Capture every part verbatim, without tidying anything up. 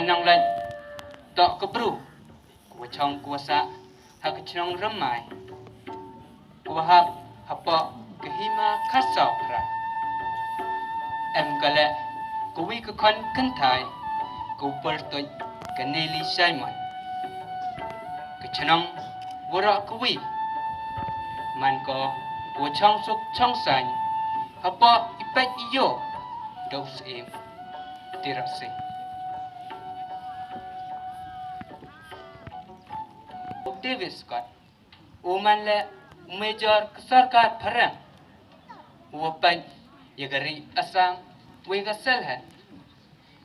Nonglait, toh ka bru, ka wa chong ka wa sah ha ka chnong Rymai, ka wa hap hapoh ka hima Khasaw Phra. Em ka leh ka wi ka khon kynthai, ka u pyrtuit ka Nelly Simon. Ka chnong waroh ka wi, man ko ka wa chong suk chong saiñ hapoh i peit i yoh da u Syiem Tirot Sing. U David Scott, u man leh u Major ka sorkar phareng, u wa peit ya ka ri Assam wei ka Sylhet.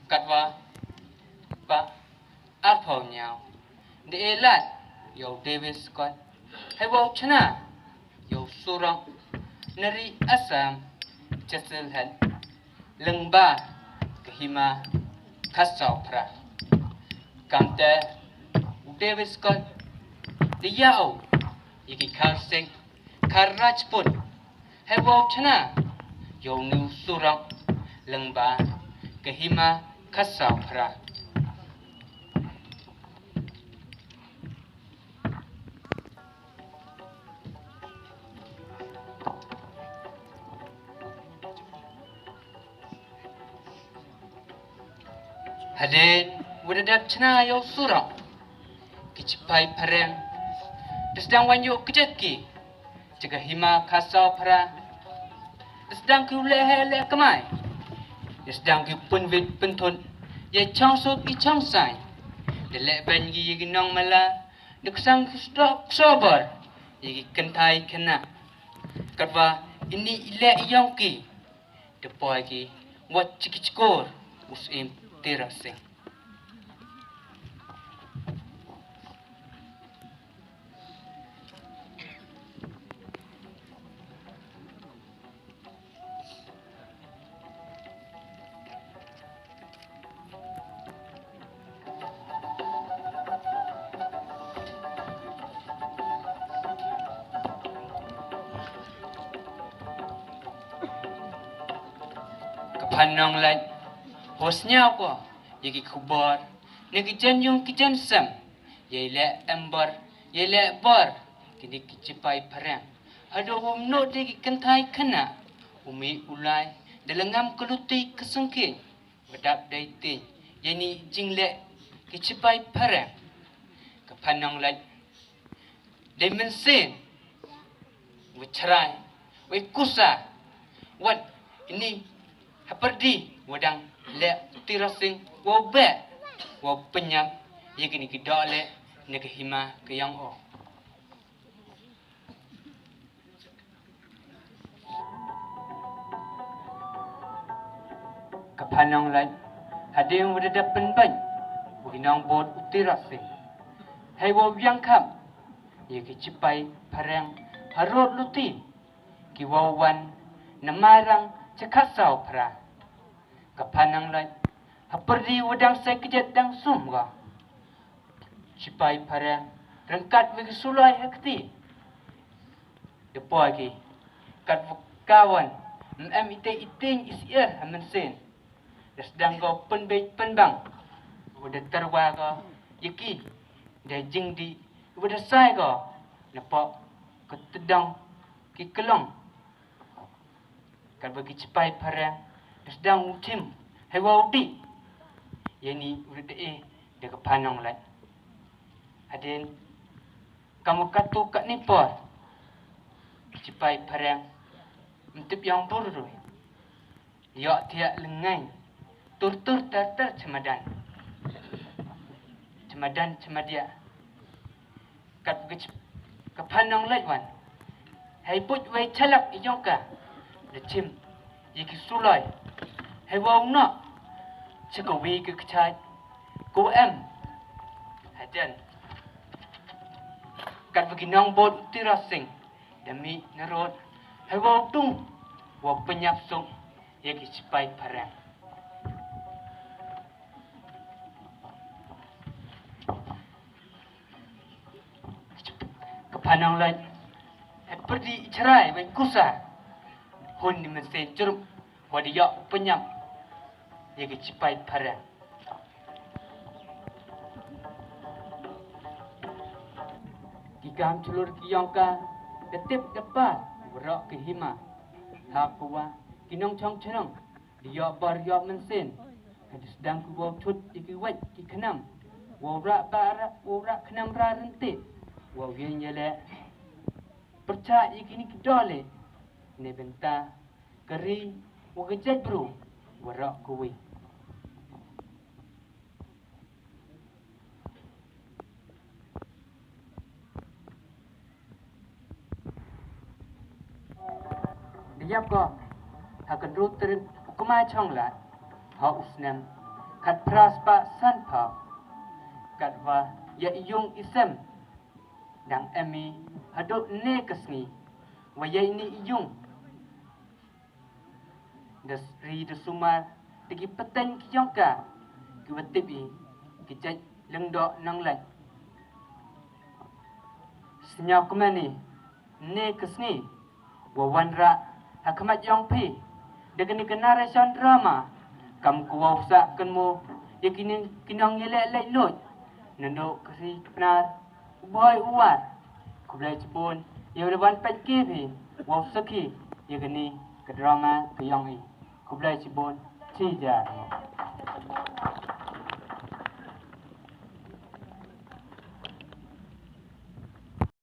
Katwa ba arphaw ñiaw, da e lad ya u David Scott hei wow chna ya u surok na ri Assam cha Sylhet lyngba ka hima Khasaw Phra. Kamte u David Scott da ya u ya ki khar sing, khar Rajput, hei wow chna ya u ni u surok lyngba ka hima Khasaw Phra. Hadien wa da dep chna ya u surok, ki chipai phareng da sdang wan yoh kjat ki cha ka hima Khasaw Phra. Da sdang ki u leh heh leh kmai, da sdang ki u pynwit pynthut ya i chong suk i chong saiñ, da leh beiñ ki ya ki nongmala, da ksang ki u sdok sobor ya ki kynthai khynnah. Katwa ini i leh i yong ki, da poi ki wat chi ki chkor u Syiem Tirot Sing. Ka Phan Nonglait, hos ñiaw ko ya ki khubor na ki jan yung ki jan sem, ya i leh em bor, ya i leh bor ki ni ki chipai phareng. Hadooh wa ym noh de ki kynthai khynnah, u mih u lai da la ngam ka luti ka sngkhiñ wa dap dei tiñ ya ini i jingleh ki chipai phareng. Ka Phan Nonglait dei mynsiem wa chrai, wa i kusa, wat ini hapyrdi wa dang leh u Tirot Sing wow beh, wow pynyap ya ki ni ki doh leh na ka hima ka yong o. Ka Phan Nonglait, hadien wa da dep pynbeiñ wa ki nongbud u Tirot Sing, hei wow biang khap ya ki chipai phareng harud luti, ki wow wan na Mairang cha Khasaw Phra. Ka Phan Nonglait, hapyrdi wa dang sei kjat dang sum ko, chipai phareng ryngkat wa ki suloi ha kti da poi ki. Katwa ka wan ym em i te i tiñ i syiar ha mynsiem, da sdang ko pynbeit pynbang, wa da tyrwa ko ya ki da jingdih, wa da sai ko na poh ka tdong ki klong. Katwa ki chipai phareng da sdang u chim hei wow dih ya ini u da e da ka Phan Nonglait. Hadien kam wa katu katni por, ki chipai phareng ym tip yong bor roi, yoh thiah lyngngai, tur tur tar tar cha madan, cha madan cha madia. Kat ka ch-, ka Phan Nonglait wan, hei buit wei chalak i yong ka, da chim ya ki suloi hei wow noh cha ka wi ka kchai ka wa em hajan. Katwa ki nongbud u Tirot Sing da mih na rud hei wow dung, wow pynyap suk ya ki chipai phareng. Ka Phan Nonglait, hapyrdi i chrai wa i kusa, hun ni mynsiem chirup wa da yoh pynyap ya ki chipai phareng. Kam chlur ki yong ka, da tip da pa, waroh ki hima. Ha kawa, ki nongchong chnong, da yoh bor yoh mynsiem. Ka da sdang ki wow chut ya ki wait ki khnam. Wow rah ba rah, wow rah khnam rah ryntih. Wow yeng yaleh. Pyrchah ya kini ki dole. Neibynta ka ri wa ka jaitbru waroh kawi. Da yap ko ha ka ynru tarik u Kmai Chonglad ha u snem khatphra spah sanphaw. Katwa ya i yung i sem dang em i hadooh ne ka sngi. Wa ya ini i yung da ri da sumar da ki pateng ki yong ka, ki wa tip i ki jait Lyngdoh Nonglait. Sñiaw kmen i ne ka sngi wa wanrah ha khmat yong phi da kani ka narration drama, kam ka wow sah kynmaw ya kini ki nongyaleh laitluid nadooh ka ri ka Pnar, u Bhoi u War. Khublei chibun ya u da wan peit ki phi wow sakhi ya kani ka drama ka yong i. Khublei chibun, chi jar.